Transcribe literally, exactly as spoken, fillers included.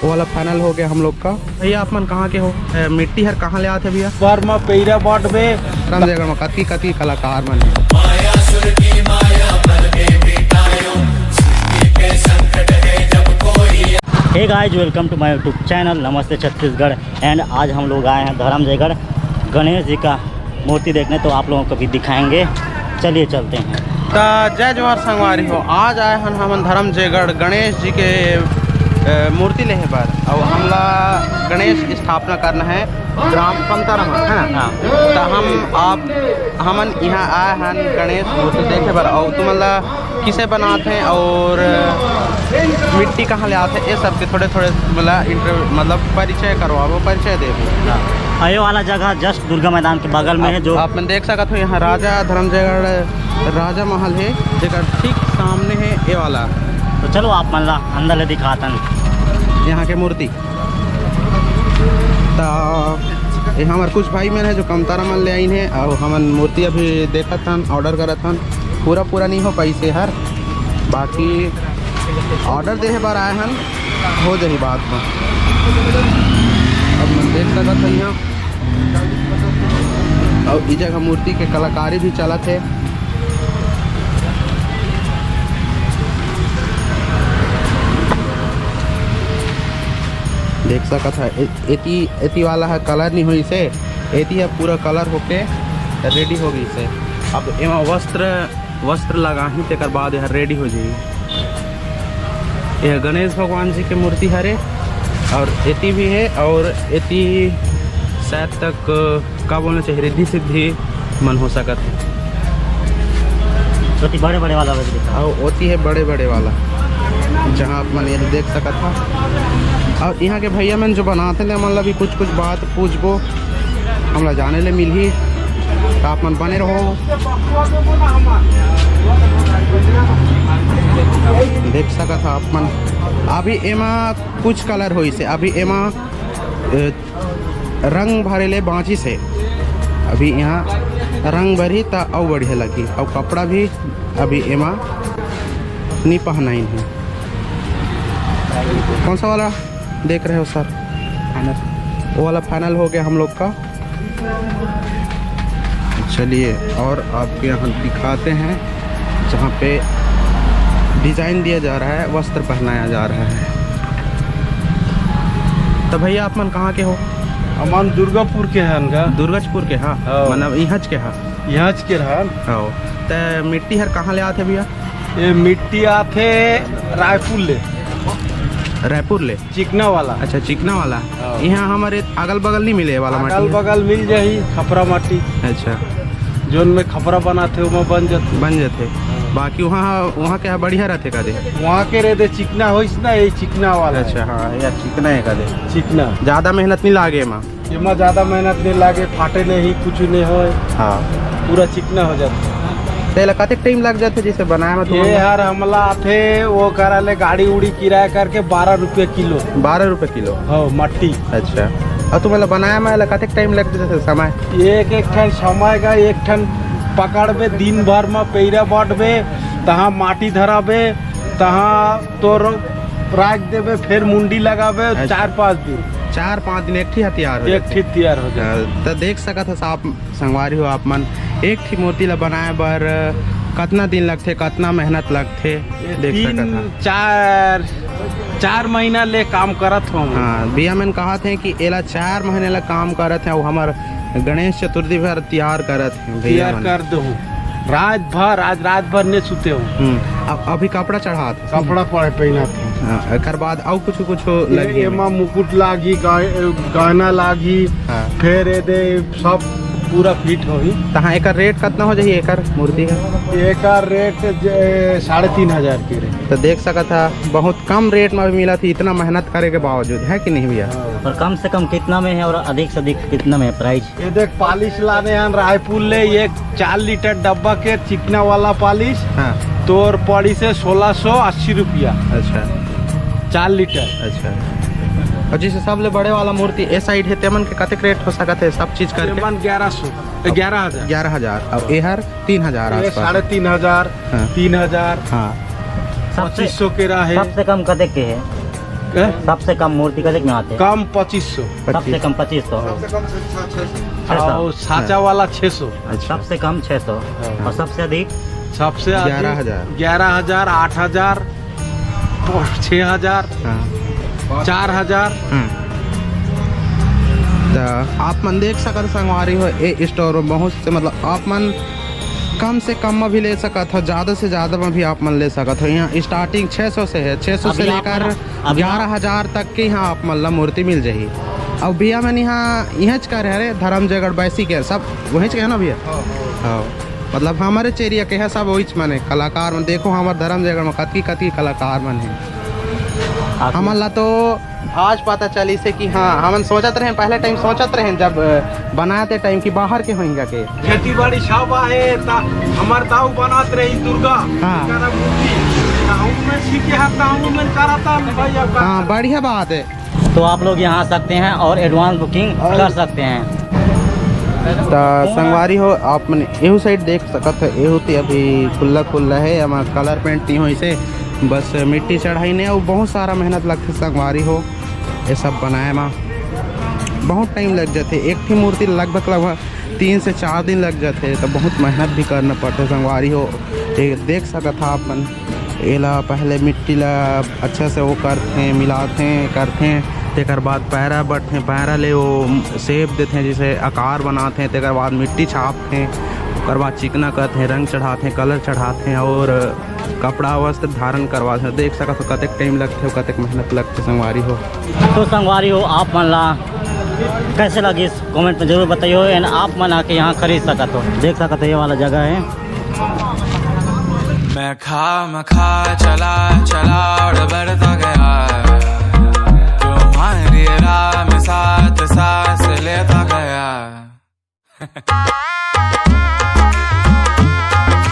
वो वाला फाइनल हो गया हम लोग का। भैया, आप मन कहाँ के हो? ए, मिट्टी हर कहाँ ले आते भैया? ऊपर में पैरा बट में। रामनगर में कतकी कतकी कलाकार मन हे। Hey guys, welcome to my YouTube channel नमस्ते छत्तीसगढ़। And आज हम लोग आए हैं धर्म जयगढ़ गणेश जी का मूर्ति देखने, तो आप लोगों को भी दिखाएंगे। चलिए चलते हैं। त जय जोहार संगवारी हो, आज आए हन हमन धर्म जयगढ़ गणेश जी के, अ, मूर्ति लेहे बर, अउ हमला गणेश स्थापना करना है ग्राम कमतारामल, है ना? हाँ। त हम आप, हमन यहाँ आए हन गणेश मूर्ति देखे बर, अउ तुमन ला किसे बनात हे और मिट्टी कहाँ ले आत हे, ये सब के थोड़े थोड़े मतलब इंटरव्यू, मतलब परिचय करवाबो, परिचय देबो। हाँ। ये वाला जगह just दुर्गा मैदान के बगल में है। जो आप मन देख सकत हो, यहाँ राजा धर्म जयगढ़ राजा महल हे, जेकर ठीक सामने हे ये वाला। तो चलो आप मन ला अंदर ले दिखातन यहाँ के मूर्ति। त ये हमर कुछ भाई मन हे जो कमतारामल ले आइन हे, अउ हमन मूर्ति अभी देखत हन, ऑर्डर करत हन। पूरा पूरा नहीं हो पाइस हे हर, बाकी ऑर्डर देहे बर आए हन, हो जाही बाद में। अब मन देख सकत हो यहाँ, अउ ई जगह मूर्ति के कलाकारी भी चलत हे। देख सकत ह, ए-, एती, एती वाला ह कलर नहीं होइस हे, एती ह पूरा कलर होके रेडी हो गइस हे। अब एमा वस्त्र, वस्त्र लगाही, तेकर बाद एह रेडी हो जाही। यह गणेश भगवान जी के मूर्ति हरे, और एती भी हे, और एती शायद तक का बोलना चाहिए, रिद्धि सिद्धि मन हो सकत हे। ओती बड़े बड़े वाला भी दिखा। अउ ओती हे बड़े बड़े वाला, जहाँ आप मन ये देख सकत हा। अउ यहाँ के भैया मन जो बनाते हैं, मन ला भी कुछ कुछ बात पूछबो, हमला जाने ले मिलही, त आप मन बने रहो। देख सकत हा आप मन, अभी एमा कुछ कलर होइस हे, अभी एमा, अ, रंग भरे ले बाँचिस हे। अभी यहाँ रंग भरही त अउ बढ़िया लगही। अउ कपड़ा भी अभी एमा नी पहनाइन हे। कौन सा वाला देख रहे हो सर? फाइनल। वो वाला फाइनल हो गया हम लोग का। चलिए, और आपको यहाँ दिखाते हैं जहाँ पे डिजाइन दिया जा रहा है, वस्त्र पहनाया जा रहा है। तो भैया, आप मन कहाँ के हो? हमन दुर्गापुर के हन गा। दुर्गापुर के हा? हाँ। मतलब इहाँच के हा? इहाँच के रहन। हाँ। त मिट्टी हर कहाँ ले आथे भैया? ये मिट्टी आथे रायपुर ले। रायपुर ले? चिकना वाला। अच्छा, चिकना वाला। हाँ। यहाँ हमारे अगल बगल नहीं मिले वाला माटी अगल है? बगल मिल जाही खपरा माटी। अच्छा। जोन में खपरा बनाथे, ओमा बन जाथे। बन जाथे। हाँ। बाकी वहाँ, वहाँ के बढ़िया रहथे का दे? वहाँ के रहथे चिकना होइस ना, ये चिकना वाला है। अच्छा, हाँ, ये चिकना है का दे? चिकना। ज्यादा मेहनत नहीं लागे एमा? एमा ज्यादा मेहनत नहीं लागे, फाटे नहीं, कुछ नहीं होय। हाँ। पूरा चिकना हो जाथे। त एला कतेक टाइम लग जाथे जैसे बनाए में ये तुमन? हर हमला आथे, वो करा ले गाड़ी उड़ी किराया करके बारह रुपये किलो। बारह रुपये किलो? हाँ, मट्टी। अच्छा, अउ तुमन ला बनाए में एला कतेक टाइम लग जाथे समय? एक एक ठन समय का, एक ठन पकड़बे, दिन भर में पैरा बटबे, तहाँ माटी धराबे, तहाँ तोर राख देबे, फिर मुंडी लगाबे, अच्छा। चार पाँच दिन। चार पाँच दिन एक ठी ह तियार हो एक जाथे। ठी तियार हो जाथे। अ, त देख सकत ह साफ संगवारी हो आप मन, एक ठी मूर्ति ला बनाए बर कतना दिन लगथे, कतना मेहनत लगथे, ये देख तीन, सकत ह। चार, चार महीना ले काम करत हो। हाँ, भैया मन कहत हे कि एला चार महीने ला काम करत हे, अउ हमर गणेश चतुर्थी भर तियार करत हे भैया तैयार मन। कर दो। रात भर, आज रात भर नहीं सुते हो। हम्म, अब अभी कपड़ा चढ़ात। कपड़ा पड़े पहनात हे। हाँ, एकर बाद अउ कुछ, कुछ ये लगे एमा में? मुकुट लागी, गा-, गहना लागी, हाँ। फिर ये दे सब पूरा फिट होही। तहाँ एकर रेट कतना हो जाही एकर मूर्ति का? एकर रेट जे साढ़े तीन हजार के रेट। तो देख सकत हा, बहुत कम रेट में भी मिलत हे, इतना मेहनत करे के बावजूद, है कि नहीं भैया? हाँ। और कम से कम कितना में है और अधिक से अधिक कितना में है प्राइस? ये देख, पालिश लाने हन रायपुर ले, एक चार लीटर डब्बा के चिकना वाला पालिश, हाँ। तोर पड़ी से सोलह सौ अस्सी रुपया। अच्छा। चार लीटर। अच्छा। और जैसे सबले बड़े वाला मूर्ति ए साइड है, तेमन के कतेक रेट हो सकत है सब चीज करके? तेमन ग्यारह सौ, ग्यारह हजार। ग्यारह हजार। और एहर तीन हजार ये आसपास। साढ़े तीन हजार, हाँ। तीन हजार, हाँ। सबसे पच्चीस सौ के रहा है। सबसे कम कतेक के है? हैं? सबसे कम मूर्ति कतेक में आथे? कम पच्चीस सौ। सबसे कम पच्चीस सौ। सबसे कम छह सौ। और साँचा वाला छह सौ। अच्छा। सबसे कम छह सौ। हाँ। और सबसे अधिक? सबसे अधिक ग्यारह हजार। ग्यारह हजार, आठ हजार, छह हजार, हाँ। चार हजार। हाँ। त आप मन देख सकत संगवारी हो, ए स्टोर में बहुत से, मतलब, आप मन कम से कम में भी ले सकत हो, ज्यादा से ज्यादा में भी आप मन ले सकत हो। यहाँ स्टार्टिंग छह सौ से है, छह सौ से अभी आप लेकर मन, अभी आप ग्यारह हजार तक के यहाँ आप मन ला मूर्ति मिल जाही। अउ भैया मन यहाँ, इहेंच कर हरे, धर्म जयगढ़ बैसी के, सब वहींच के है ना भैया? हाँ। मतलब हमारे एरिया के है सब, वहीच मन है कलाकार मन। देखो हमारे धर्म जयगढ़ में कतकी कतकी कलाकार मन है। आप हमन ला तो आज पता चलिस हे कि हाँ, हमन सोचत रहेन, पहले टाइम सोचत रहेन जब, अ, बनाए ते टाइम कि बाहर के होही कहिके। खेती बाड़ी सब आहे, त हमर दाऊ बनात रही दुर्गा, हाँ। दुर्गा रा मूर्ति। त हमू मन सीखे हन, त हमू मन करत हन भाई, अब का हाँ, बढ़िया बात है। तो आप लोग यहाँ आ सकते हैं और एडवांस बुकिंग कर सकते हैं। त संगवारी हो, आप मन एहू साइड देख सकत हो, एहू ती अभी खुल्ला खुल्ला है, एमा कलर पेंट नहीं होइस हे, बस मिट्टी चढ़ाइन हे, अउ बहुत सारा मेहनत लगथे संगवारी हो। ये सब बनाए मा बहुत टाइम लग जाथे। एक ठी मूर्ति लगभग लगभग तीन से चार दिन लग जाथे, तो बहुत मेहनत भी करना पड़थे संगवारी हो। ये देख सकत हा अपन, एला पहले मिट्टी ला अच्छा से वो करथे, मिलाथे, करथे, तेकर बाद पैरा बटथे, पैरा ले वो शेप देथे, जैसे आकार बनाथे, तेकर बाद मिट्टी छापथे, ओकर बाद चिकना करथे, रंग चढ़ाथे, कलर चढ़ाथे और कपड़ा वस्त्र धारण करवाथे। देख सकत हो कतेक टाइम लगथे, कतेक मेहनत लगथे संगवारी हो। तो संगवारी हो, आप मन ला कैसे लगिस, कमेंट में जरूर बताइयो। एंड आप मन आके यहाँ खरीद सकत हो, देख सकत हो ये वाला जगह है। मैं खा मैं खा चला चला और बढ़ता गया, तुम्हारी राह में साथ सांस लेता गया।